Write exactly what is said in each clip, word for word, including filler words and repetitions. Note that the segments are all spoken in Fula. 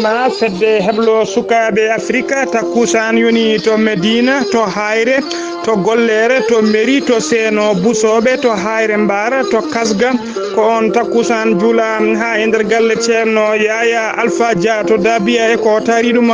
Na fedde heblo sukaaɓe Afrika, takkusaan yoni to Medina, to Hayre, to Gollere, to Meri, to Seeno Busooɓe, to Hayre Mbaara, to Kasga. Ko on takkusaan juula haa e nder galle Ceerno Yaya Alfa Dia to Dabiya e ko taari ɗum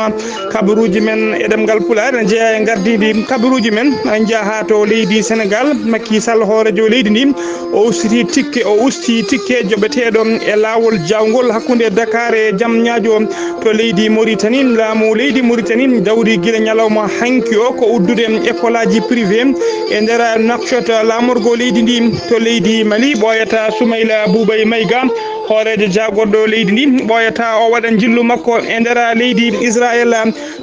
kabaruuji men e ɗemngal Pulaar. Ene jeyaa e ngardiindi kabaruuji men, en njaha to leydi Senegal. Macky Sall, hooreejo leydi ndi, o usti tikke, o usti tikke joɓeteeɗo e laawol jawngol hakkunde Dakar e Jam Ñaajo to leydi Mauritanie. Laamu leydi Mauritanie dawri gila ñalawma hanki o ko uddude école aji privé e nder Nouakchott, laamorgo leydi ndi. To leydi Mali, ɓooyata Soumaïla Boubèye Maïga, hooreejo jaagorɗo leydi ndi, ɓooyata o waɗa njillu makko e nder leydi Israel.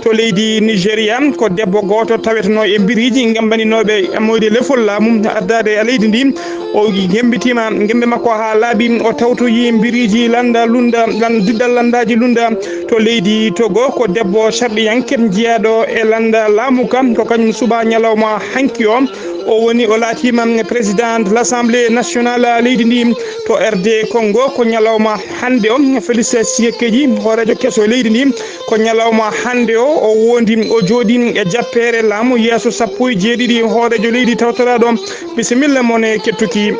To leydi Nigeria, ko debbo gooto taweteno e mbiriiji ngembaninooɓe e moyde lefol laamu addaade e leydi ndi. O gembitima gembe makko haa laaɓi, o tawtoyi mbiriiji lannda lunda, lan-, diɗɗal lanndaaji lunda to leydi Togo. Ko debbo sarɗiyanke jeyaaɗo e lannda laamu ka, ko kañum suɓaa ñalawma hanki o. O woni, o laatiima président de l'Assemblée nationale leydi ndi. To R D Congo, ko ñalawma hannde o, Félix Tshisekedi, hooreejo keso leydi ndi, ko ñalawma hannde o, o wondi, o jooɗi e jappeere laamu yeeso sappo e jeeɗiɗi hooreejo leydi tawtoraaɗo. Bisimilla mon e kettuki.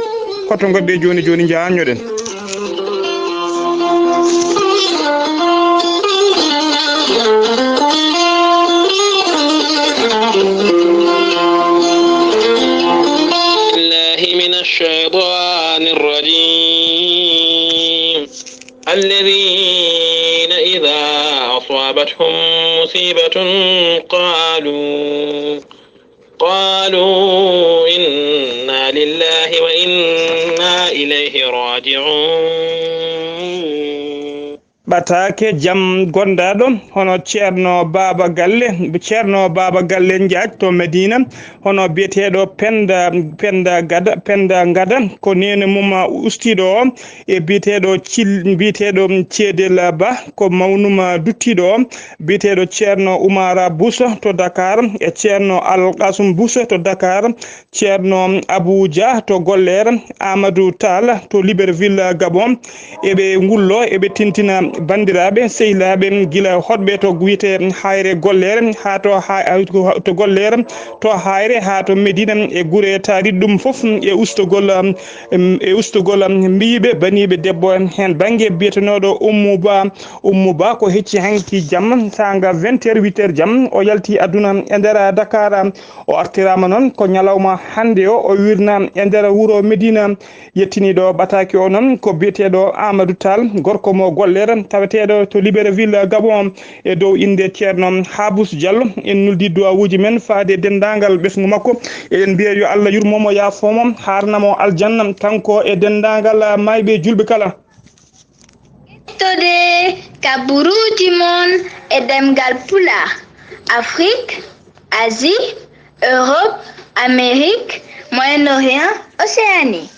Hoto ngadde jooni jooni, njaanñoɗen. بالله من الشيطان الرجيم. الذين إذا أصابتهم مصيبة قالوا، قالوا إنا لله وإنا إليه راجعون. Ɓataake jam gondaaɗo, hono Ceerno Baaba Galle, Ceerno Baaba Galle Njaaj to Medina, hono biyeteeɗo Penda, Penda Gada, Penda Ngada, ko neene mum ustiiɗo o, e biyeteeɗo Cil-, biyeteeɗo Ceedel Ba, ko mawnum duttiiɗo o, biyeteeɗo Ceerno Umara Buso to Dakar, e Ceerno Al Kasum Buso to Dakar, Ceerno Abou Dia to Gollere, Amadou Tall to Libreville, Gabon. Eɓe ngullo, eɓe tintina banndiraaɓe, sehilaaɓe, gila hoɗɓe to wiyetee Hayre Gollere, haa to ha-, to Gollere, to Hayre, haa to Medina, e gure taariiɗe ɗum fof, e ustugol, em, e ustugol, em, mbiyiiɓe, baniiɓe debbo en heen bannge biyetenooɗo Ummu Ba. Ummu Ba ko hecci hanki jamma, saanga vingt heures, huit heures jamma, o yalti aduna e nder Dakar. O artiraama noon ko ñalawma hannde o, o wirna e nder wuro Medina. Yettiniiɗo ɓataake o noon ko biyeteeɗo Amadou Tall, gorko mo Gollere, taweteeɗo to Libreville, Gabon, e dow innde Ceerno Habous Diallo. En nuldi duwawuuji men faade e denndaangal ɓesngu makko. Eɗen mbiya yo Allah yurmo mo, yaafo mo, haarna mo aljanna, kanko e denndaangal maayɓe julɓe kala. Ƴettode kabaruuji mon e ɗemngal Pulaar, Afrique, Asie, Europe, Amérique, Moyen-Orient, Océanie.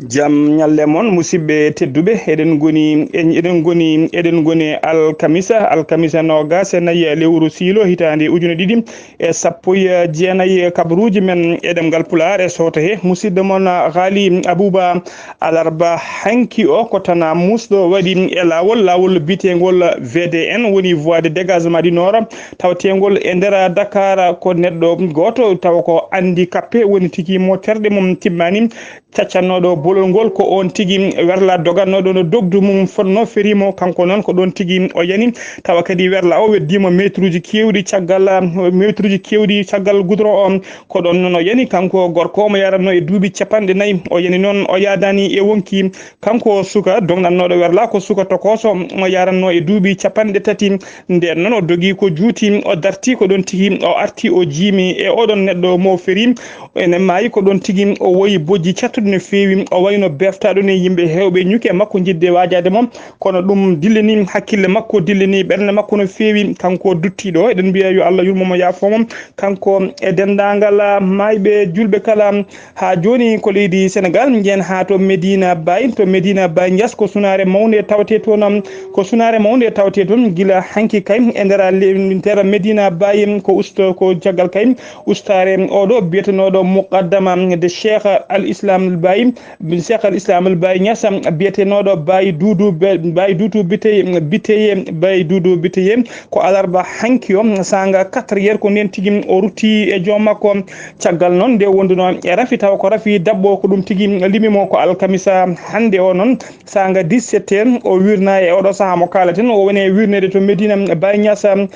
Jam ñalle mon, musidɓe tedduɓe. Eɗen ngoni, en-, eɗen ngoni, eɗen ngoni alkamisa, alkamisa noogaas e nayi lewru siilo hitaande ujune ɗiɗi e sappo e jeenayi. Kabaruuji men e ɗemngal Pulaar e sooto he musidɗo mon Ghali Abouba Alarba hanki o, ko tana muusɗo waɗi e laawol, laawol biyeteengol V D N, woni Voie de Dégagement du Nord, tawateengol e nder Dakar. Ko neɗɗo gooto tawa ko handicapé woni tigi mo terɗe mum timmaani, caccannooɗo bolol ngol, ko oon tigi werla dogannooɗo no dogdu mum fotnoo, ferii mo. Kanko noon ko ɗoon tigi o yani, tawa kadi werla o weddii mo meetruuji keewɗi caggal, meetruuji keewɗi caggal gudron o. Ko ɗoon noon o yani, kanko gorko, omo yaranno e duuɓi capanɗe nayi. O yani noon, o yaadaani e wonkii. Kanko suka dognannooɗo werla ko suka tokooso, omo yaranno e duuɓi capanɗe tati. Ndeen noon o dogii ko juuti, o dartii ko ɗoon tigi, o artii, o jiimi e oɗon neɗɗo mo ferii. Ene maayi ko ɗoon tigi, o woyi bojji cattuɗi no feewi, o wayno beftaaɗo ni. Yimɓe heewɓe ñuki e makko, njiɗde waajaade mo, kono ɗum dillini hakkille makko, dillini ɓernde makko no feewi. Kanko duttiiɗo, eɗen mbiya yo Allah yurmo mo, yaafo mo, kanko e denndaangal maayɓe julɓe kala. Haa jooni ko leydi Senegal, njiyen haa to Medina Baye. To Medina Baye Niass ko sunaare mawnde tawetee toon, ko sunaare mawnde tawetee toon gila hanki kay e nder le-, nder Medina Baye, ko usto, ko caggal kay ustaare oɗo biyetenooɗo Muqaddama de Cheikh Al Islam Baye, Cheikh al Islam al Baye Niass, biyetenooɗo Baye Doudou Be-, Baye Doudou Biteye, Biteye, Baye Doudou Biteye, ko alarba hanki o, saanga quatre heures, ko nden tigi o rutti e joom makko. Caggal noon nde wonduno e rafi, taw ko rafi daɓɓo, ko ɗum tigi limi mo ko alkamisa hannde o noon, saanga dix-sept heures, o wirna e oɗo sahaa mo kaalaten, o woni e wirnede to Medina Baye Niass, em,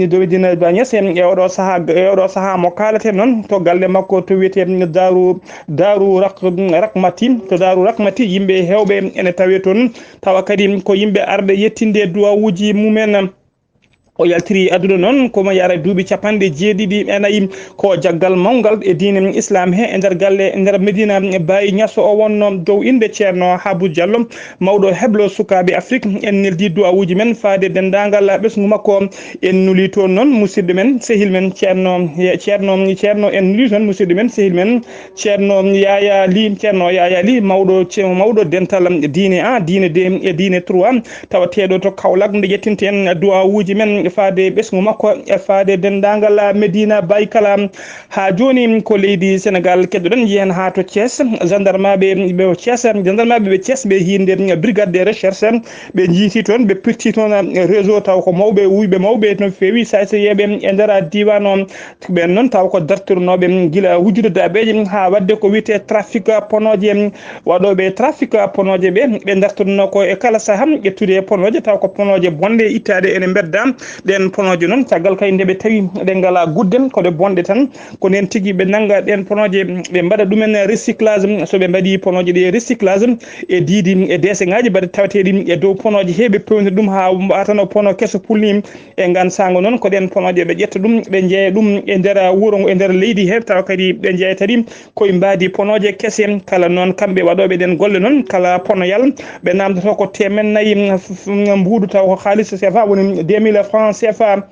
to Medina Baye Niass, em, e oɗo sahaa, e oɗo sahaa mo kaalaten noon, to galle makko to wiyetee Daaru, Daaru Rak-, Rakmati, to Daaru Rakmati, yimɓe heewɓe ene tawee toon, tawa kadi ko yimɓe arɓe yettinde duwawuuji mumen. O yaltiri aduna noon, ko mo yara duuɓi capanɗe jeeɗiɗi e nayi. Ko jaggal mawngal e diine Islam he e nder galle, e nder Medina Baye Niass o wonno, dow innde Ceerno Habu Diallo, mawɗo heblo sukaaɓe Afrik. En neldi duwawuuji men faade denndaangal ɓesngu makko. En nuli toon noon musidɗo men, sehil men, Ceerno, Ceerno, Ceerno, en nuli toon musidɗo men, sehil men, Ceerno Yaya Ly, Ceerno Yaya Ly, mawɗo ce-, mawɗo dental diine A, diine deux e diine trois, tawateeɗo to Kaolack, nde ƴettinten duwawuuji men faade ɓesngu makko e faade denndaangal Medina Baye kala. Haa jooni ko leydi Senegal keddoɗen, njehen haa to Thiès, gendarmeɓe ɓe Thiès, gendarmeɓe ɓe Thiès ɓe hiinde brigade de recherche, ɓe njiiti toon, ɓe pirti toon réseau taw ko mawɓe, wuyɓe mawɓe no feewi, sayseyeeɓe e nder diiwaan o. Ɓeen noon taw ko dartornooɓe gila wujjude daabeeje haa waɗde ko wiyetee trafic ponooje. Waɗooɓe trafic ponooje ɓe, ɓe dartornoo ko e kala saha ƴettude ponooje, taw ko ponooje bonɗe ittaade ene mbedda. Ɗeen ponooje noon, caggal kay nde ɓe tawi ɗe ngalaa gudde, ko ɗe bonɗe tan, ko ndeen tigi ɓe nannga ɗeen ponooje, ɓe mbaɗa ɗumen recyclage. So ɓe mbaɗii ponooje ɗe recyclage e diidi e deeseŋaaji mbaɗa tawateeɗi e dow ponooje he, ɓe pewnira ɗum haa mbaatanoo pono keso pulni. E ngaan saango noon, ko ɗeen ponooje ɓe ƴetta ɗum, ɓe njeeya ɗum e nder wuro ngo, e nder leydi he, tawa kadi ɓe njeeyata ɗi koye mbaadi ponooje kese. Kala noon, kamɓe waɗooɓe ɗeen golle noon, kala ponoyal, ɓe naamndotoo ko teemen nayi, mm, f-, f-, mbuuɗu, taw ko haalis C F A, woni deux mille francs C F A.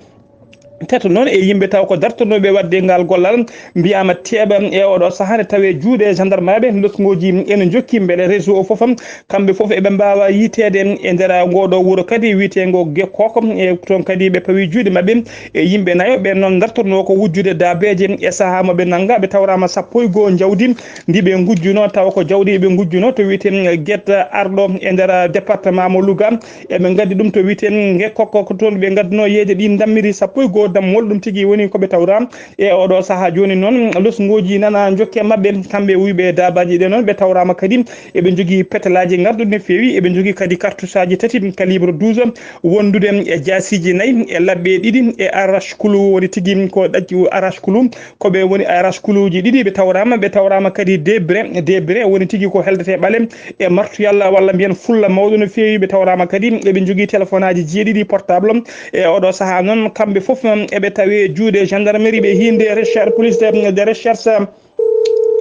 Teto noon e yimɓe taw ko dartonooɓe waɗde ngal gollal, mbiyaama teeɓa e oɗo sahaa, ne tawee juuɗe gendarmeɓe, losngooji ene njokki, mbele réseau o fof, kamɓe fof eɓe mbaawa yiiteede e nder ngooɗo wuro kadi wiyeteengo Gekkoko. E toon kadi ɓe pawi juuɗe maɓɓe e yimɓe nayo, ɓeen noon dartornoo ko wujjude daabeeje e sahaa mo ɓe nannga, ɓe tawraama sappo e goo njawdi ndi ɓe ngujjunoo, tawa ko jawdi ɓe ngujjunoo to wiyetee Get Arɗo e nder département mo Louga. Eɓe ngaddi ɗum to wiyetee Gekkoko, ko toon ɓe ngaddunoo yeeyde ɗi ndammiri sappo e goo dammol, ɗum tigi woni ko ɓe tawraa. E oɗo sahaa jooni noon, losngooji nana njokke maɓɓe, kamɓe wuyɓe daabaaji ɗe noon, ɓe tawraama kadi eɓe njogii petelaaji ngarduɗi no feewi, eɓe njogii kadi kartusaaji tati calibre douze wondude e jaasiiji nayi e laɓɓe ɗiɗi e araskulu, woni tigi ko ɗacci araskulu, ko ɓe woni araskuluuji ɗiɗi ɓe tawraama, ɓe tawraama kadi debre, debre woni tigi ko heldete ɓale e martuyal walla mbiyen fulla mawɗo no feewi, ɓe tawraama kadi eɓe njogii telefonaaji jeeɗiɗi portable. E oɗo sahaa noon, kamɓe fof noon eɓe tawee juuɗe gendarmerie, ɓe hiinde recherche, police de, de recherche.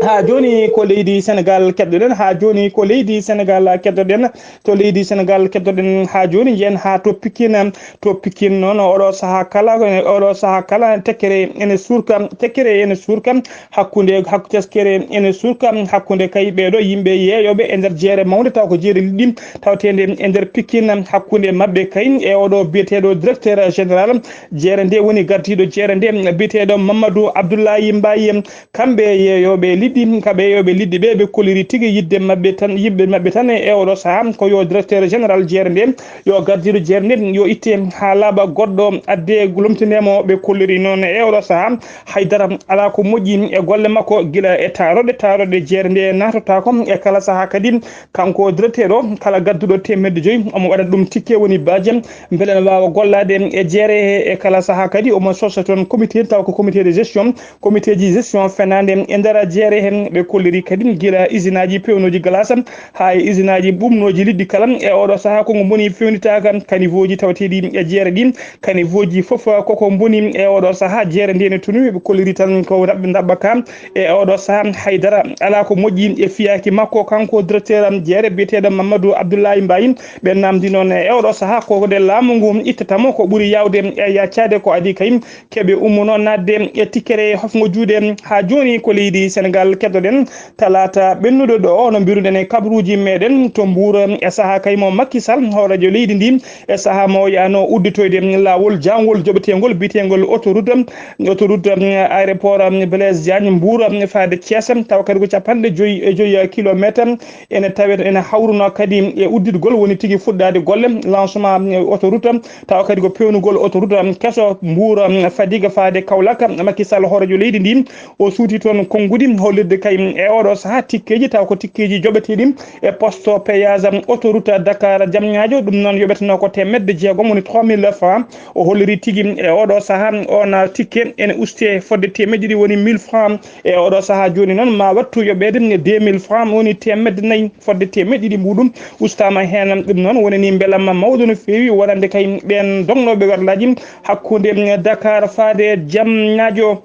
Haa jooni ko leydi Senegal keddoɗen, haa jooni ko leydi Senegal keddoɗen, to leydi Senegal keddoɗen, haa jooni njehen haa to Pikine, to Pikine noon oɗo sahaa kala, oɗo sahaa kala tekkere ene suurka, tekkere ene suurka, hakkunde, hakku-, tekkere ene suurka, hakkunde kay ɓeeɗo yimɓe yeeyooɓe e nder jeere mawnde, taw ko jeere liɗɗi, tawateende e nder Pikine, hakkunde maɓɓe kay e oɗo biyeteeɗo directeur général jeere nde, woni gardiiɗo jeere nde, biyeteeɗo Mamadou Abdoulaye Mbaye. Kamɓe yeeyooɓe liɗɗi, kamɓe yeeyooɓe liɗɗi ɓe, ɓe kolliri tigi yiɗde maɓɓe tan, yimɓe maɓɓe tan e oɗo sahaa, ko yo directeur général jeere nde, yo gardiiɗo jeere nde, yo itte haa laaɓa, goɗɗo adde lomtinde mo. Ɓe kolliri noon e oɗo sahaa, haydara alaa ko moƴƴi e golle makko, gila e taaroɗe, taaroɗe jeere nde naatotaako e kala sahaa. Kadi kanko directeur o, kala gadduɗo teemedde joyi, omo waɗa ɗum tikke, woni baaje, mbele ene waawa gollaade e jeere he. E kala sahaa kadi omo sosa toon comité, taw ko comité de gestion, comité ji gestion fenaande e nder jeere he. Ɓe kolliri kadi gila usinaaji pewnooji glace haa e usinaaji ɓuuɓnooji liɗɗi kala. E oɗo sahaa, ko ngo boni fewnitaaka, caniveauji tawateeɗi e jeere ɗi, caniveauji fof koko boni. E oɗo sahaa jeere nde ne tunu, ɓe kolliri tan ko raɓɓe ndaɓɓa ka. E oɗo sahaa haydara alaa ko moƴƴi e fiyaaki makko, kanko directeur am jeere biyeteeɗo Mamadou Abdoulaye Mbaye. Ɓe naamndi noon e oɗo sahaa ko nde laamu ngu ittata mo, ko ɓuri yaawde e yaccaade, ko adii kay keɓe ummunoo naatde e tikkere hofngo juuɗe. Haa jooni ko leydi Senegal Keddoɗen talaata ɓennuɗo ɗo, no mbiruɗen e kabaruuji meɗen to Mbuur, e sahaa kay mo Macky Sall, hooreejo leydi ndi, e sahaa mo yaano udditoyde laawol jaawngol joɓeteengol biyeteengol autoroute, autoroute, aéroport Blaise Diagne Mbuur faade Thiès, tawa kadi ko capanɗe joyi e joyi kilometer. Ene tawet, ene hawruno kadi e udditgol woni tigi fuɗɗaade golle, lancement autoroute, tawa kadi ko pewnugol autoroute keso Mbuur Fadiga faade Kaolack. Macky Sall, hooreejo leydi ndi, o suuti toon konnguɗi, hollirde kay e oɗo sahaa tikkeeji, taw ko tikkeeji joɓeteeɗi e poste péage autoroute Dakar Diamniadio. Ɗum noon yoɓetenoo ko teemedde jeegom, woni trois mille francs. O holliri tigi e oɗo sahaa on tikke ene ustee fodde teemedde ɗiɗi, woni mille francs. E oɗo sahaa jooni noon, ma wattu yoɓeede deux mille francs, woni teemedde nayi, fodde teemedde ɗiɗi mbuuɗu ustaama heen. Ɗum noon wonani mbelamma mawɗo no feewi wonande kay ɓeen dognooɓe werlaaji hakkunde Dakar faade Diamniadio.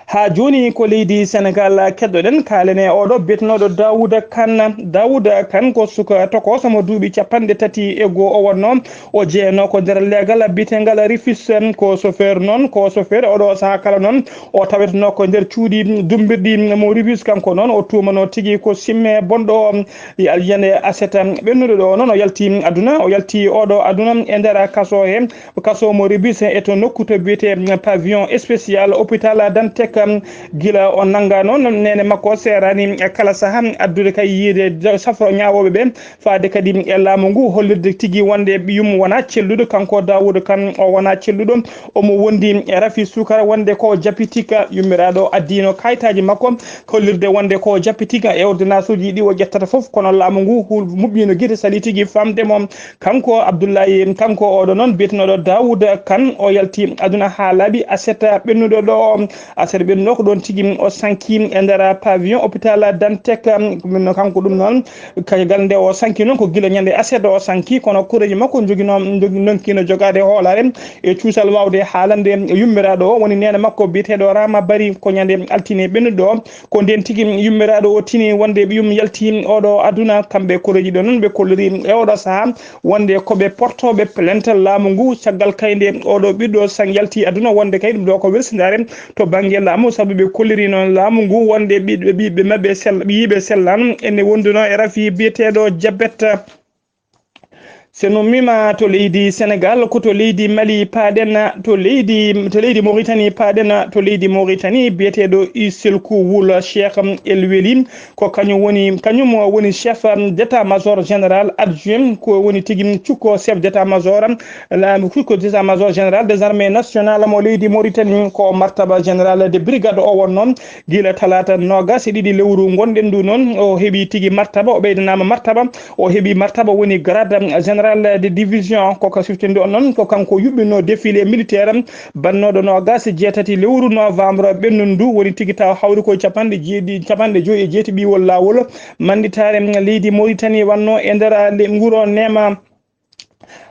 Haa jooni ko leydi Senegaal keddoɗen, kaalen e oɗo biyetenooɗo Daouda Kane. Daouda Kane ko suka tokooso mo duuɓi capanɗe tati e goo o wonnoo. O jeyanoo ko nder leegal biyetengal Rufisque, ko chauffeur noon, ko chauffeur oɗo sahaa kala noon. O tawetenoo ko nder cuuɗi dummbirɗi mo Rufisque. Kanko noon o tuumanoo tigi ko simme bonɗo o. Yande aset ɓennuɗo ɗo noon o yalti aduna, o yalti oɗo aduna e nder kaso he, kaso mo Rufisque e to nokku to biyetee pavillon spécial hôpital Dantec. Gila o nannga noon, neene makko seeraani kala sahaa addude kay yiide safro ñaawooɓe ɓe, faade kadi e laamu ngu hollirde tigi wonde ɓiyum wonaa celluɗo. Kanko Daouda Kane o wonaa celluɗo, omo wondi e rafi sukara wonde ko diabétique. Yummiraaɗo addiino kayitaaji makko hollirde wonde ko diabétique e ordonnance uji ɗi o ƴettata fof, kono laamu ngu hul-, muɓɓiino gite, sali tigi faamde mo. Kanko Abdoulaye, kanko oɗo noon biyetenooɗo Daouda Kane, o yalti aduna haa laaɓi aset ɓennuɗo ɗo o. Aset ɓennuɗo ko ɗoon tigi o sanki e nder pavillon hôpital Dantec. Ɗum no kanko ɗum noon, kay galnde o sanki noon ko gila ñande aset o sanki, kono koreeji makko njoginoo, njogi-, ndonkiino jogaade hoolaare e cuusal waawde haalande yummiraaɗo o, woni neene makko biyeteeɗo Rama Bari, ko ñande altine ɓennuɗo o. Ko ndeen tigi yummiraaɗo o tini wonde ɓiyum yalti oɗo aduna. Kamɓe koreeji ɗo noon ɓe kolliri e oɗo sahaa wonde ko ɓe portooɓe plainte laamu ngu caggal kay nde oɗo ɓiɗɗo sang yalti aduna, wonde kay ɗum ɗo ko welsindaare to bannge laamu, sabu ɓe kolliri noon laamu ngu wonde ɓiɗɓe, ɓiɓɓe maɓɓe sell-, ɓiyiiɓe sellaano ene wondunoo e rafi biyeteeɗo jabet. So en ummiima to leydi Senegaal, ko to leydi Mali paaɗen, to leydi, to leydi Mauritanie paaɗen, to leydi Mauritanie, biyeteeɗo Isselkou Wul Cheikh El Weli, ko kañum woni, kañum woni chef d'état-major général adjoint, ko woni tigi cukko chef d'état-major, laamu cukko d'état-major général des armées nationales mo leydi Mauritanie, ko martaba général de brigade o wonnoo. Gila talaata noogaas e ɗiɗi lewru ngonɗen ndu noon, o heɓi tigi martaba, o ɓeydanaama martaba, o heɓi martaba woni grade général de division. Ko ka siftinde on noon, ko kanko yuɓɓinoo défilé militaire bannooɗo noogaas e jeetati lewru novembre ɓennun ndu, woni tigi taw hawri ko capanɗe jeeɗi-, capanɗe joyi e jeetati ɓiwol laawol. Mannditaare leydi Mauritanie wannoo e nder le-, nguro neema.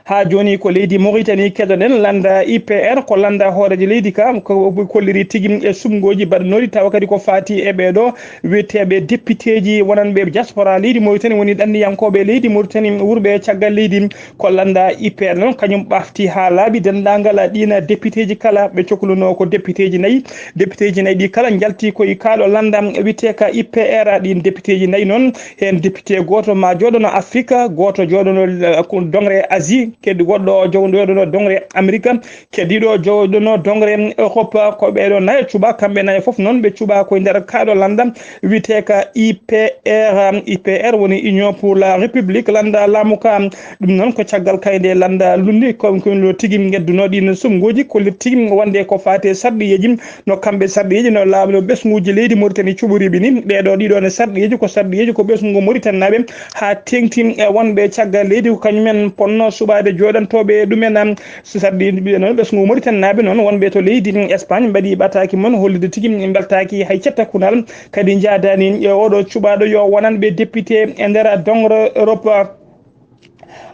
Haa jooni ko leydi Mauritanie keɗoɗen, lannda I P R, ko lannda hooreejo leydi ka, ko kolliri tigi e suɓngooji baɗanooɗi, tawa kadi ko faati e ɓee ɗo wiyeteeɓe depiteeji wonanɓe diaspora leydi Mauritanie, woni ɗanniyankooɓe leydi Mauritanie wurɓe caggal leydi. Ko lannda I P R noon, kañum ɓafti haa laaɓi denndaangal ɗiin depiteeji kala, ɓe coklunoo ko depiteeji nayi. Depiteeji nayi ɗi kala njalti ko e kaaɗo lannda wiyetee ka I P R. Ɗiin depiteeji nayi noon, heen député gooto ma jooɗono Afrik, gooto jooɗono, eh, ko doŋre Asie, kadi goɗɗo o jow-, jooɗono doŋre Amerik, kadiiɗo jooɗono doŋre Europe. Ko ɓee ɗoo nayo cuɓaa, kamɓe nayo fof noon ɓe cuɓaa ko e nder kaaɗo lannda wiyetee ka I P R. I P R woni Union pour la République, lannda laamu ka. Ɗum noon ko caggal kayde lannda lunndi, ko, ko no tigi ngeddunoo ɗiin suɓngooji, kollir tigi wonde ko faati e sarɗiyeeji, no kamɓe sarɗiyeeji, no laamu, no ɓesnguuji leydi Mauritanie cuɓoriiɓe ni. Ɓee ɗoo ɗiɗo ne sarɗiyeeji ko sarɗiyeeji ko ɓesngu Mauritanie naaɓe haa teeŋti e wonɓe caggal leydi, ko kañumen ponnoo suɓaade jooɗantooɓe e ɗumen. Am, so sarɗiyeeji ɓe noon, ɓesngu Mauritanie naaɓe noon wonɓe to leydi Espagne mbaɗi ɓataaki mon hollirde tigi mbeltaaki hay cetta kunal, kadi njaadaani e oɗo cuɓaaɗo yo wonanɓe député e nder doŋre Europe.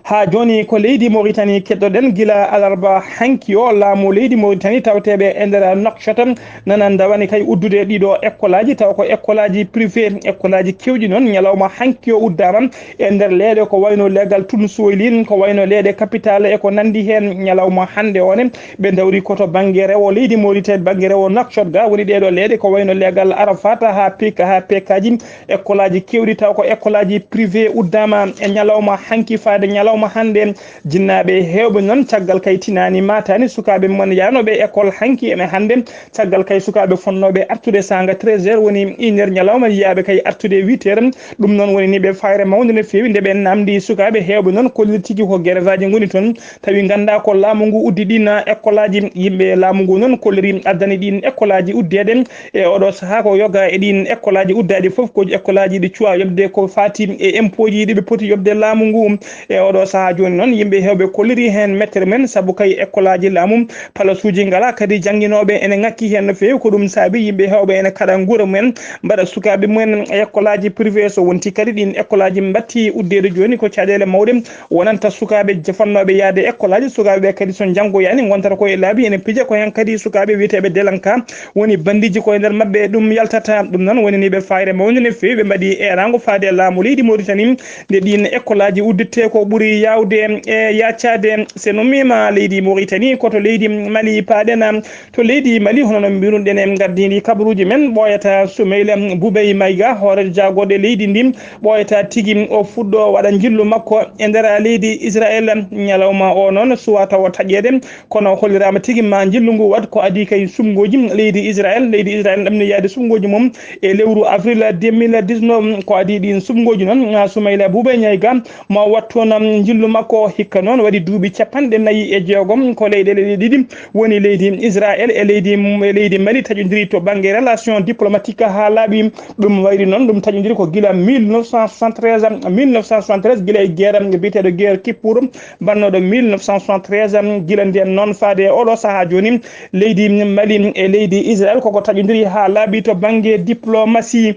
Haa jooni ko leydi Mauritanie keɗoɗen gila alarba hanki o. Laamu leydi Mauritanie tawteeɓe e nder Nouakchott nana ndawani kay uddude ɗiɗo ekkolaaji, tawa ko ekkolaaji privé. Ekkolaaji keewɗi noon ñalawma hanki o uddaama e nder leeɗe ko wayno leegal Tun Suwaylin, ko wayno leeɗe Capital e ko nanndi heen. Ñalawma hannde o ne ɓe ndawri ko to bannge rewo leydi Mauritanie, bannge rewo Nouakchott ga woni ɗeeɗo leeɗe ko wayno leegal Arafat haa Pika, haa Pekaaji. Ekkolaaji keewɗi taw ko ekkolaaji privé uddaama e ñalawma hanki faade ñalawma hannde. Jinnaaɓe heewɓe noon caggal kay tinaani maataani sukaaɓe mon yaanooɓe école hanki ene hannde. Caggal kay sukaaɓe fonnooɓe artude saanga treize heures woni une heure ñalawma yiyaaɓe kay artude huit heures. Ɗum noon woni ni ɓe fayre mawnde no feewi nde ɓe namdi sukaaɓe heewɓe noon kolli tigi ko grève aji ngoni toon. Tawi nganndaa ko laamu ngu uddi ɗin ekkolaaji. Yimɓe laamu ngu noon kolliri addani ɗin ekkolaaji uddeede e oɗo sahaa ko yoga e ɗin ekkolaaji uddaaɗi fof ko ekkolaaji ɗi cuwa yoɓde ko faati e impôt ji ɗi ɓe poti yoɓde laamu ngu. E oɗo sahaa jooni noon yimɓe heewɓe kolliri heen mettere men sabu kay ekkolaaji laamu palasuuji ngalaa kadi jannginooɓe ene ŋakki heen no feewi. Ko ɗum saabi yimɓe heewɓe ene kaɗa nguura mumen mbaɗa sukaaɓe mumen e ekkolaaji privé. So wonti kadi ɗin ekkolaaji mbatti uddeede jooni ko caɗeele mawɗe wonanta sukaaɓe jofannooɓe yahde ekkolaaji. Sukaaɓe ɓe kadi so njanngoyaani ngontata ko e laabi ene pija ko heen kadi sukaaɓe wiyeteeɓe délinquant woni banndiiji ko e nder maɓɓe ɗum yaltata. Ɗum noon woni ni ɓe fayre mawde no feewi ɓe mbaɗi eeraango faade e laamu leydi Mauritanie nde ɗin ekkolaaji udditee ko ɓuri yaawde e yaccaade. So nummiima leydi Mauritanie koto leydi Mali paaɗen. To leydi Mali hono no mbiruɗen en gardini kabaruuji men ɓooyata Soumeila Boubey Maïga hooreejo jaagorɗe leydi ndi ɓooyata tigi o fuɗɗo waɗa njillu makko e nder leydi Israël. Ñalawma o noon suwa tawa taƴeede kono holliraama tigi ma njillu ngu waɗ ko adii kay suɓngooji leydi Israël. Leydi Israël ɗamni yaade suɓngooji mum e lewru avril deux mille dix-neuf. Ko adii ɗin suɓngooji noon Soumeila Boubey Maïga mo wattu noon njillu makko hikka noon waɗi duuɓi capanɗe nayi e jeegom ko leyɗeele ɗe ɗiɗi woni leydi Israël e leydi e leydi Mali taƴodiri to bannge relation diplomatique haa laaɓi. Ɗum wayri noon ɗum taƴodiri ko gila mille neuf cent soixante-treize, mille neuf cent soixante-treize gila e guerre biyeteeɗo guerre Kippour mbannoɗo mille neuf cent soixante-treize. Gila nden noon faade e oɗo sahaa jooni leydi Mali e leydi Israël koko taƴodiri haa laaɓi to bannge diplomatie.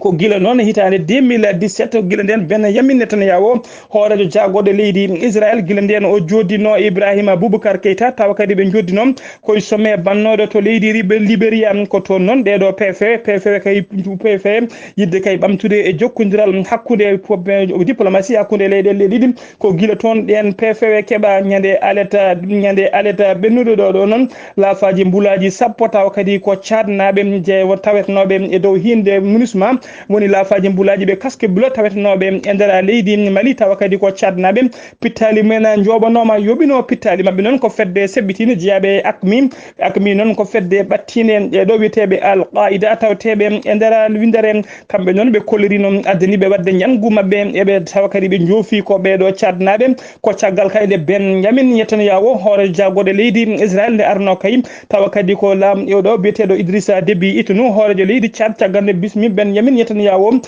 Ko gila noon hitaande deux mille dix-sept gila nden Benjamin Netanyahu hooreejo jaagorɗe leydi Israël gila nden o joddino Ibrahima Boubacar Keita tawa kadi ɓe joddino koye sommet bannooɗo to leydi Ribe- Liberia. Ko toon noon ɗeeɗo pefe pefe kay pefe yidde kay ɓamtude e jokkondiral hakkunde po- diplomasi hakkunde leyɗeele ɗiɗi. Ko gila toon ɗeen peefewe keɓa ñande aleta ñande aleta ɓennuɗo ɗo ɗo noon laafaaji mbulaaji sappo tawa kadi ko caadnaaɓe je tawetnooɓe e dow hiinde minusma woni laafaaji mbulaaji ɓe casque bleu tawetnooɓe e nder leydi Mali tawa kadi ko caadnaaɓe pittaali mumen njooɓanooma yoɓino pittaali maɓɓe noon ko fedde seɓɓitiinde jeyaaɓe e akmi. Akmi noon ko fedde ɓattiinde e ɗo wiyeteeɓe al qaida tawateeɓe e nder winndere. Kamɓe noon ɓe kolliri noon addani ɓe waɗde njanngu maɓɓe eɓe tawa kadi ɓe njoofi ko ɓeeɗo caadnaaɓe. Ko caggal kay nde Benjamin Netanyahu hooreejo jaagorɗe leydi Israel nde arno kay tawa kadi ko laam oɗo biyeteeɗo Idrissa Déby Itno hooreejo leydi Tchad caggal nde bismi Benjamin Netanyahu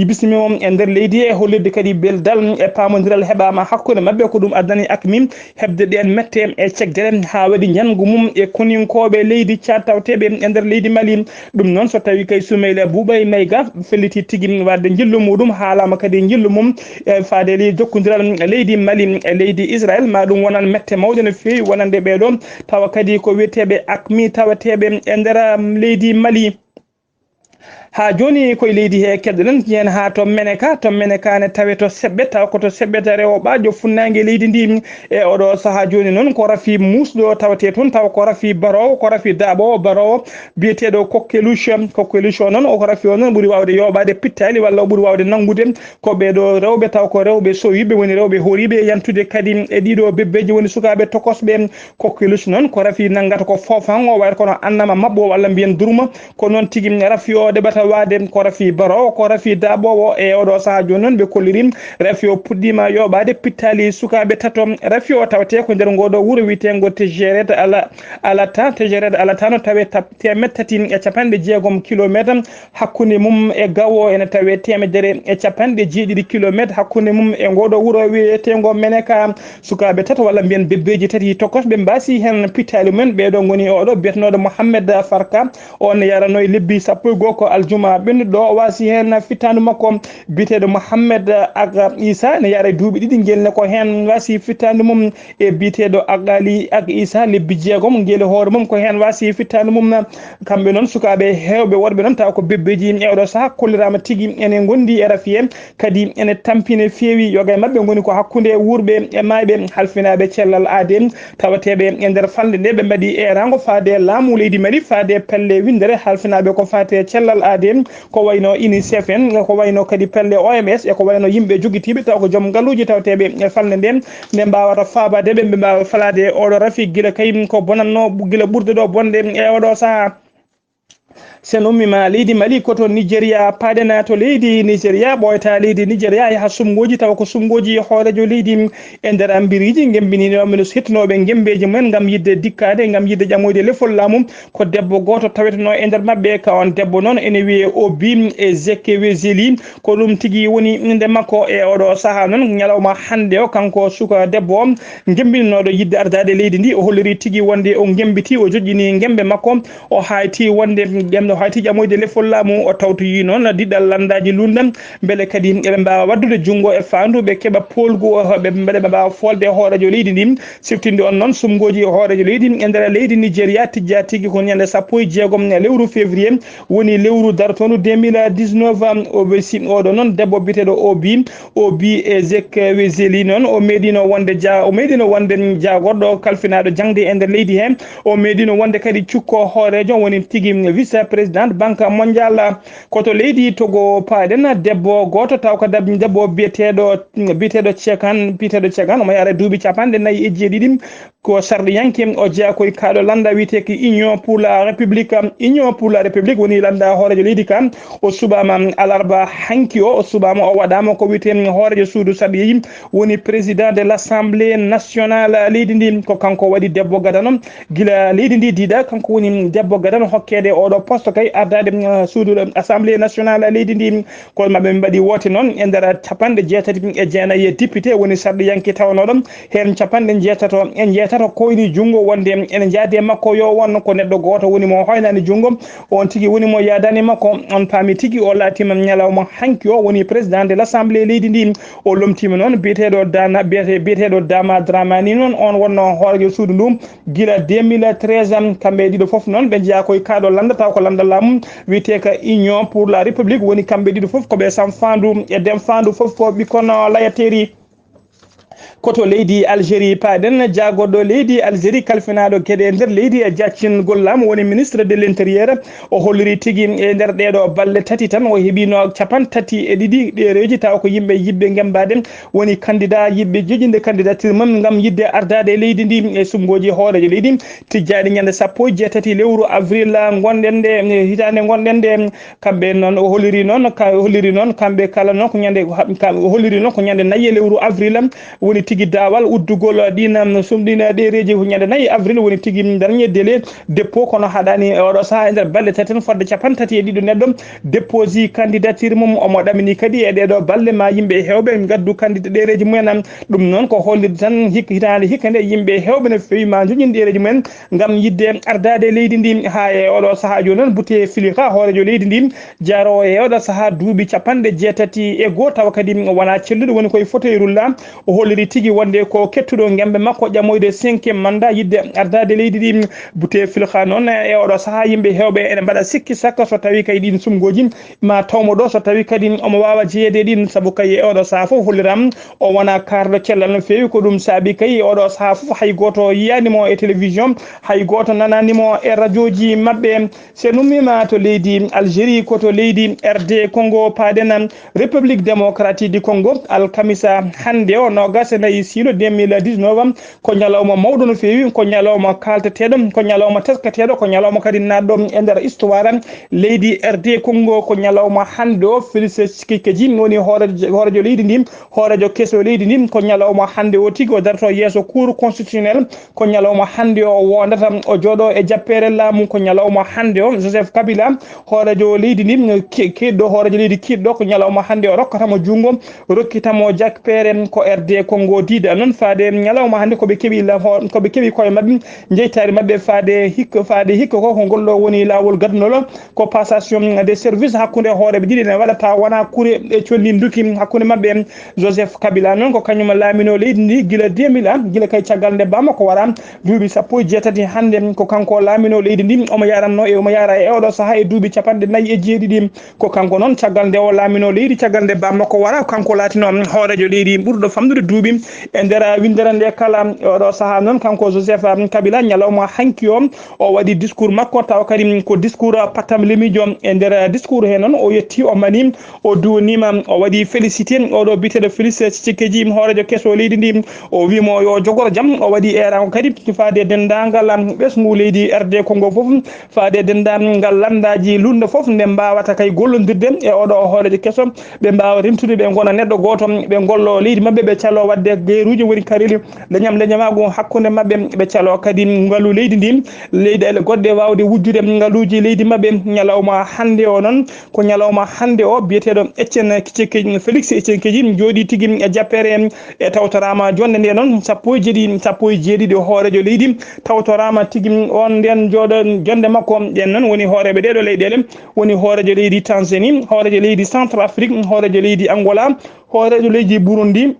bismi mo e nder leydi e hollirde kadi beldal e paamondiral heɓaama hakkunde maɓɓe ko ɗum addani akmi heɓde ɗeen mette e cekdere haa waɗi njanngu mum e koninkooɓe leydi Tchad tawteeɓe e nder leydi Mali. Ɗum noon so tawii kay Soumeila Boubey Maïga felliti tigi waɗde njillu muɗum haalaama kadi njillu mum e faade e jokkondiral leydi Mali e leydi Israel ma ɗum wonan mette mawɗe no feewi wonande ɓeeɗo tawa kadi ko wiyeteeɓe akmi tawateeɓe e nder leydi Mali. Haa jooni koye leydi he keɗoɗen yen haa to Meneka to Meneka ne tawe to Seɓɓe tawa ko to Seɓɓe to rewo ɓaajo funnaange leydi ndi. E oɗo sahaa jooni noon ko rafi muusɗo tawetee toon tawa ko rafi baroowo ko rafi daaɓoowo baroowo biyeteeɗo Kokkeluche. Kokkeluche o noon o ko rafi o noon ɓuri waawde yooɓaade pittaali walla o ɓuri waawde nanngude ko ɓeeɗo rewɓe taw ko rewɓe sowiiɓe woni rewɓe horiiɓe e yantude kadi e ɗiɗo bebbeeji woni sukaaɓe tokosɓe. Kokkeluche noon ko rafi nanngata ko foofan o wayata kono annama maɓɓo walla mbiyen durma. Ko noon tigi rafi o ɗeɓata waade ko rafi baroowo ko rafi daaɓoowo e oɗo sahaa jooni noon ɓe kolliri rafi o puɗɗiima yooɓaade pittaali sukaaɓe tato. Rafi o tawetee ko nder ngooɗo wuro wiyeteengo Tejeret Ala Alata Tejeret Alata no tawee teemeɗɗe tati e capanɗe jeegom kilomeetre hakkunde mum e Gawo ene tawee teemedere e capanɗe jeeɗiɗi kilomeetre hakkunde mum e ngooɗo wuro wiyeteengo Meneka. Sukaaɓe tato walla mbiyen bebbeeji tati tokosɓe mbaasi heen pittaali mumen ɓeeɗo ngoni oɗo biyetenooɗo Mohammed Farka. On ne yaranoyi lebbi sappo e goo ko Juma ɓennuɗo o wasi heen fittaandu makko biyeteeɗo Mohammed ak Isa, ne yaara e duuɓi ɗiɗi. Ngel ne ko heen wasi fittaandu mum e biyeteeɗo ak Ali ak Isa, lebbi jeegom. Ngel e hoore mum ko heen wasi fittaandu mum. Kamɓe noon, sukaaɓe heewɓe worɓe noon, tawa ko bebbeeji e oɗo saha, kolliraama tigi ene ngondi e rafiye, kadi ene tampine feewi. Yoga e maɓɓe ngoni ko hakkunde wuurɓe e maayɓe, halfinaaɓe cellal aade, tawateeɓe e nder falnde nde. Ɓe mbaɗi eeraango faade laamu leydi Mali, faade pelle winndere, halfinaaɓe ko faate cellal aade, ko wayno UNICEF en, ko wayno kadi pelle O M S, e ko wayno yimɓe jogitiiɓe tawa ko joom ngalluuji tawateeɓe e falnde nde, nde mbaawata faabaade ɓe, ɓe mbaawa falaade oɗo rafi, gila kay ko bonatno, gila ɓurde ɗo bonde e oɗo saha. Sen ummiima leydi Mali, ko to Nigeria paaɗen. To leydi Nigeria, ɓooyata leydi Nigeria, yaha suɓngooji, tawa ko suɓngooji hooreejo leydi e nder mbiriiji ngembiniiɗo, mino hettinooɓe ngembeeji mumen ngam yiɗde dikkaade, ngam yiɗde ƴamoyde lefol laamu. Ko debbo gooto tawetenoo e nder maɓɓe, ka on debbo noon ene wiyee Obi Ezekwesili. Ko ɗum tigi woni innde makko e oɗo saha noon. Ñalawma hannde o, kanko suka debbo o, ngembinooɗo yiɗde ardaade leydi ndi, o holliri tigi wonde o ngembiti, o joƴƴini ngembe makko, o hayti wonde ɗemɗo hayti ƴamoyde lefol laamu. O tawtoyi noon diɗɗal lanndaaji lunndam, mbele kadi eɓe mbaawa waddude junngo e faandu, ɓe keɓa poolgu, ɓe mbele ɓe mbaawa folde hooreejo leydi ndi. Siftinde on noon, suɓngooji hooreejo leydi e nder leydi Nigeria tijjaa tigi ko ñande sappo e jeegom lewru février, woni lewru dartoondu deux mille dix-neuf. O wesi oɗo noon debbo biyeteeɗo Obi, Obi Ezekwesili noon, o meeɗino wonde ja-, o meeɗino wonde jaagorɗo kalfinaaɗo jaŋde e nder leydi he. O meeɗino wonde kadi cukko hooreejo, woni tigi vice président Banque Mondiale. Ko to leydi Togo paaɗen, debbo gooto taw ko dab-, debbo biyeteeɗo, biyeteeɗo Cekan, biyeteeɗo Cekan, omo yaara duuɓi capanɗe nayi e jeeɗiɗi. Ko sarɗiyanke, o jeyaa ko e kaaɗo lannda wiyetee ko Union pour la République. Union pour la République woni lannda hooreejo leydi ka. O suɓaama alarba hanki o, o suɓaama, o waɗaama ko wiyetee hooreejo suudu sarɗiyeeji, woni président de l'Assemblée nationale leydi ndi. Ko kanko waɗi debbo gadano. Gila leydi ndi diida, kanko woni debbo gadano hokkeede oɗo poste kay ardaade, mm, suudu Assemblée nationale leydi ndi. Kono maɓɓe mbaɗi woote noon e nder capanɗe jeetati e jeenayi e député, woni sarɗiyanke tawanooɗo heen capanɗe jeetato e jeetato koyni junngo wonde ene njaadi e makko yo won ko neɗɗo gooto woni mo hoynaani junngo, on tigi woni mo yaadaani makko. On paami tigi o laatiima ñalawma hanki o woni président de l'Assemblée leydi ndi. O lomtiima noon biyeteeɗo Dana, biyete-, biyeteeɗo Dama Dramani noon, on wonno hooreejo suudu ndu gila deux mille treize. Kamɓe ɗiɗo fof noon ɓe njeyaa koye kaaɗo lannda, taw ko lannda laamu wiyetee ka Union pour la République. Woni kamɓe ɗiɗo fof ko ɓe samfaandu e demfaandu fof ko ɓikkon layateeri. Ko to leydi Algérie paaɗen, jaagorɗo leydi Algérie kalfinaaɗo geɗe e nder leydi e jaccingol laamu woni ministre de l'intérieur. O holliri tigi e nder ɗeeɗo balɗe tati tan o heɓino capanɗe tati e ɗiɗi ɗereeji, taw ko yimɓe yiɗɓe ngembaade woni candidat, yiɗɓe joƴƴinde candidature mum ngam yiɗde ardaade e leydi ndi e suɓngooji hooreejo leydi tijjaaɗi ñande sappo e jeetati lewru avril ngonɗen nde, hitaande ngonɗen nde. Kamɓe noon, o holliri noon, ka-, o holliri noon kamɓe kala noon ko ñande, ka-, o holliri noon ko ñande nayi e lewru avril woni tigi daawal uddugol ɗin, um, sum ɗin ɗereeji ko ñande nayi avril woni tigi dernier délai dépôt, kono haɗaani e oɗo saha e nder balɗe tati tan fodde capanɗe tati e ɗiɗo neɗɗo déposi candidature mum. Omo ɗamini kadi e ɗeɗo balɗe ma yimɓe heewɓe ngaddu candida ɗereeji mumen. Ɗum noon ko hollirde tan hik-, hitaande hikka nde yimɓe heewɓe no feewi ma joƴƴin ɗereeji mumen ngam yiɗde ardaade leydi ndi. Haa e oɗo sahaa jooni noon, Bouteflika, hooreejo leydi ndi, jaroowo e oɗo sahaa duuɓi capanɗe jeetati e goo, tawa kadi wonaa celluɗo, woni koye fauteuil roulant. O holliri tigi wonde ko kettuɗo ngembe makko ƴamoyde cinquième mandat yiɗde ardaade leydi ndi. Bouteflika noon, e oɗo sahaa yimɓe heewɓe ene mbaɗa sikki sakka so tawii kay ɗiin sumngooji ma tawmo ɗo, so tawii kadi omo waawa jeyeede e ɗiin, sabu kay e oɗo sahaa fof holliram o wonaa kaarɗo cellal no feewi. Ko ɗum saabi kay oɗo sahaa fof hay gooto yiyaani mo e télévision, hay gooto nanaani mo e rajooji maɓɓe. So en ummiima to leydi Algérie, ko to leydi R D Congo paaɗen, République Démocratique du Congo, alkamisa hannde o, noogaas e nayi siilo deux mille dix-neuf, ko ñalawma mawɗo no feewi, ko ñalawma kaalteteeɗo, ko ñalawma teskateeɗo, ko ñalawma kadi naatɗo e nder histoire leydi R D Congo. Ko ñalawma hannde o, Félix Tshisekedi woni hooreejo, hooreejo leydi ndi, hooreejo keso leydi ndi. Ko ñalawma hannde o tigi o darto yeeso Cour constitutionnelle. Ko ñalawma hannde o wondata o jooɗo e jappeere laamu. Ko ñalawma hannde o Joseph Kabila, hooreejo leydi ndi, ki-, kiiɗɗo, hooreejo leydi kiiɗɗo, ko ñalawma hannde o rokkata mo junngo, rokkita mo jappeere. Ko R D Congo diida noon faade ñalawma hannde ko ɓe keɓi la- ho- ko ɓe keɓi koye maɓɓe, jeytaari maɓɓe faade hikka, faade hikka ko ko ngol ɗo woni laawol gadunol ko passation des services hakkunde hooreeɓe ɗiɗi ne waɗata wona kure e colli nduki hakkunde maɓɓe. Joseph Kabila noon ko kañum laamino leydi ndi gila deux mille un, gila kay caggal nde bamako wara duuɓi sappo e jeetati hannde ko kanko laamino leydi ndi, omo yaranno e omo yara e oɗo saha e duuɓi capanɗe nayi e jeeɗiɗi. Ko kanko noon caggal nde o laamino leydi, caggal nde bammakko wara, kanko laatino hooreejo leydi ɓurɗo famɗude duuɓi e nder winndere nde kala. E oɗo saha noon kanko Joseph Kabila ñalawma hanki o, o waɗi discours makko tawa kadi ko discours pattam lemijo. E nder discours he noon o yetti, o mani, o duwaniima, o waɗi félicité oɗo biyeteeɗo Félix Tshisekedi hooreejo keso leydi ndi. O wiimo yo jogoro jam, o waɗi eeraango kadi faade denndaangal ɓesngu leydi R D Congo fof, faade denndaangal lanndaaji luulnde fof nde mbaawata kay gollondirde e oɗo hooreejo keso, ɓe mbaawa rentude, ɓe ngona neɗɗo gooto, ɓe ngollo leydi maɓɓe, ɓe calo waɗde geeruuji woni kareli leñam leñamaagu hakkunde maɓɓe, ɓe calo kadi ngalu leydi ndi, leyɗeele goɗɗe waawde wujjude ngaluuji leydi maɓɓe. Ñalawma hannde o noon ko ñalawma hannde o biyeteeɗo Etienne Tshisekedi, Félix Tshisekedi jooɗii tigi e jappere e tawtoraama jonnde nde noon sappo e jeeɗiɗi, sappo e jeeɗiɗi hooreejo leydi tawtoraama tigi on nden jooɗo jonnde makko. Ɓen noon woni hooreeɓe ɗeeɗo leyɗeele, woni hooreejo leydi Tanzanie, hooreejo leydi Centrafrique, hooreejo leydi Angola, hooreejo leydi Burundi,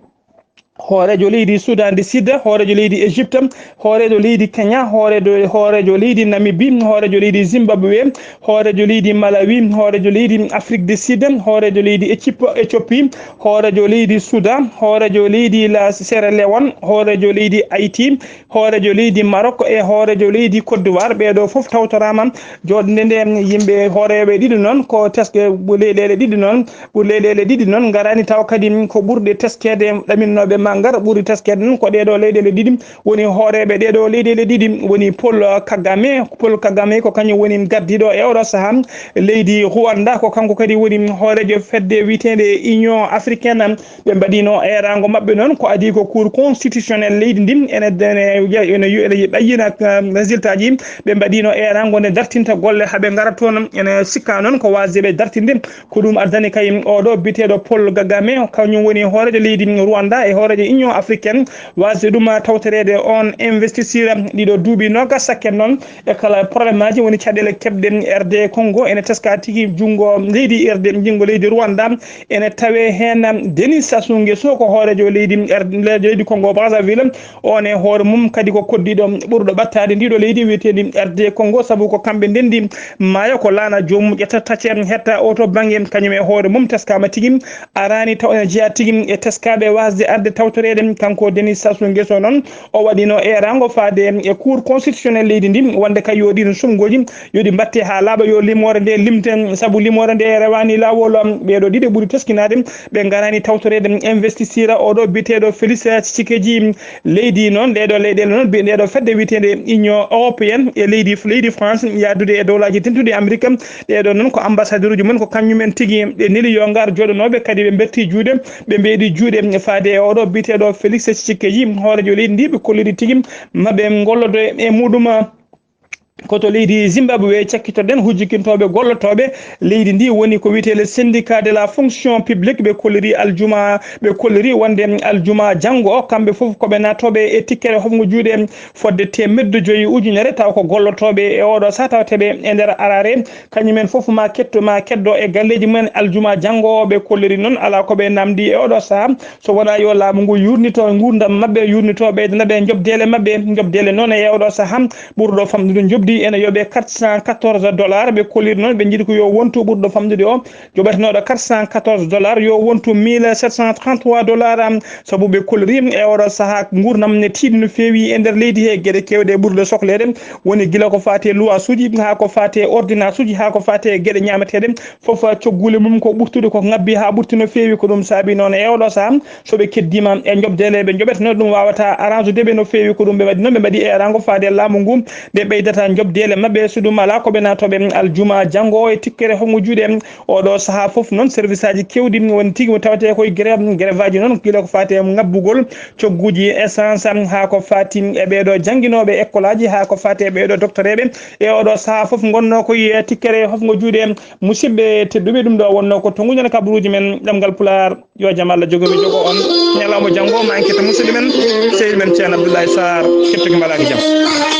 hooreejo leydi Soudan du Sud, hooreejo leydi Égypte, hooreejo leydi Kenya, hooreejo, hooreejo leydi Namibie, hooreejo leydi Zimbabwe, hooreejo leydi Malawi, hooreejo leydi Afrique du Sud, hooreejo leydi Éthiop-, Éthiopie, hooreejo leydi Soudan, hooreejo leydi la Sierra Leone, hooreejo leydi Haïti, hooreejo leydi Maroc e hooreejo leydi Côte d'Ivoire. Ɓeeɗo fof tawtoraama jooɗnde nde. Yimɓe hooreeɓe ɗiɗi noon ko teske leyɗeele ɗiɗi noon, ɓuri leyɗeele ɗiɗi noon ngaraani taw kadi ko ɓurɓe teskeede ɗaminnooɓe ma ngar, ɓuri teskeede noon ko ɗeeɗo leyɗeele ɗiɗi woni hooreeɓe ɗeeɗo leyɗeele ɗiɗi woni Paul Kagame. Paul Kagame ko kañum woni gardiiɗo e oɗo sahaa leydi Rwanda, ko kanko kadi woni hooreejo fedde wiyeteende Union Africaine. Ɓe mbaɗino eeraango maɓɓe noon ko adii ko Cour constitutionnel leydi ndin ene, ene, ene, ene ɓayyina, um, résultat ji. Ɓe mbaɗino eeraango nde dartinta golle haa ɓe ngara toon. Ene sikka noon ko waasde ɓe dartinde. Ko ɗum addani kay oɗo biyeteeɗo Paul Kagame, kañum woni hooreejo leydi Rwanda e hooreejo Union Africaine, waasde ɗum tawtoreede on investiture. Ɗiɗo duuɓi noogas sakken noon e kala problème aji woni caɗeele keɓɗe R D Congo ene teska tigi junngo leydi R D, junngo leydi Rwanda ene tawe heen. Denis Sassou Nguesso ko hooreejo leydi R-, leydi Congo Brazzaville, on e hoore mum kadi ko koddiiɗo ɓurɗo ɓattaade ndiɗo leydi wiyeteeɗi R D Congo, sabu ko kamɓe ndenndi maayo, ko laana joomum ƴetta tacce hetta o to bannge, kañum e hoore mum teskama tigi, araani taw ene jeyaa tigi e teskaaɓe waasde arde tawtoreede. Kanko Denis Sassou Nguesso noon, o waɗino eeraango faade e Cour constitutionnel leydi ndi, wonde kay yo ɗiin suɓngooji, yo ɗi mbatte haa laaɓa, yo limoore nde limte, sabu limoore nde rewaani laawol. Ɓeeɗo ɗiɗo ɓuri teskinaade, ɓe ngaraani tawtoreede investiture oɗo biyeteeɗo Félix Tshisekedi. Leydi noon, ɗeeɗo leyɗeele noon, bi-, ɗeeɗo fedde wiyeteende Union Européenne e leydi, leydi France, yaadude e Dowlaaji Dentuɗi Amerik, ɗeeɗo noon ko ambassadeur uji mum, ko kañumen tigi ɓe neli yo ngar jooɗanooɓe, kadi ɓe mberti juuɗe, ɓe mbeeɗi juuɗe faade e oɗo biyeteeɗo Félix Tshisekedi, hooreejo leydi ndi, ɓe kolliri tigi maɓe ngollodo e muɗum. Ko to leydi Zimbabwe cakkitoɗen, hujjikintooɓe gollotooɓe leydi ndi woni ko wiyetee le syndicat de la fonction publique, ɓe kolliri aljuma, ɓe kolliri wonde aljuma janngo o, kamɓe fof ko ɓe naatooɓe e tikkere hoɓngo juuɗe fodde teemedde joyi ujunere, taw ko gollotooɓe e oɗo saha tawteɓe e nder arare. Kañumen fof ma ketto, ma keddo e galleeji mumen aljuma janngo o. Ɓe kolliri noon alaa ko ɓe namdi e oɗo saha, so wonaa yo laamu ngu yurnito nguurndam maɓɓe, yurnito ɓeydana ɓe njoɓdeele maɓɓe. Njoɓdeele noon e oɗo saha ɓurɗo famɗude njoɓdi ene yoɓe quatre cent quatorze dollars. Ɓe kolliri noon ɓe njiɗi ko yo wontu ɓurɗo famɗude o joɓetenoɗo quatre cent quatorze dollars, yo wontu mille sept cent trente-trois dollars. Sabu ɓe kolliri e oɗo saha nguurndam ne tiiɗi no feewi e nder leydi he, geɗe keewɗe ɓurɗe sokleede woni gila ko faati e luwasuuji, haa ko faati e ordonnance uji, haa ko faati e geɗe ñaameteeɗe. Fof cogguuli mum ko ɓurtude ko ngabbi haa ɓurti no feewi. Ko ɗum saabi noon e oɗo saha, so ɓe keddiima e njoɓdeele ɓe njoɓeteno, ɗum waawata arrange de ɓe no feewi. Ko ɗum ɓe waɗi noon, ɓe mbaɗi eeraango faade e laamu ngu, nde ɓeydata Deele maɓɓe, so ɗum alaa, ko ɓe naatooɓe aljuma janngo o e tikkere hongo juuɗe. Oɗo sahaa fof noon, service aji kewɗi woni tigi mo tawetee koye grève, grève aji noon, gila ko faati e ŋabbugol cogguuji essence, haa ko faati e ɓeeɗo jannginooɓe école aji, haa ko faati e ɓeeɗo doctoreeɓe. E oɗo sahaa fof ngonnoo koye tikkere hongo juuɗe. Musidɓe tedduɓe, ɗum ɗo wonnoo ko tonguji men kabaruuji men ɗemngal Pulaar. Yo jam Allah jogo mi jogo on. Ñalawma janngo ma enquête musidɗo men, sehil men Ceerno Abdoulaye Sarr, kettugol mbaɗaaki jam.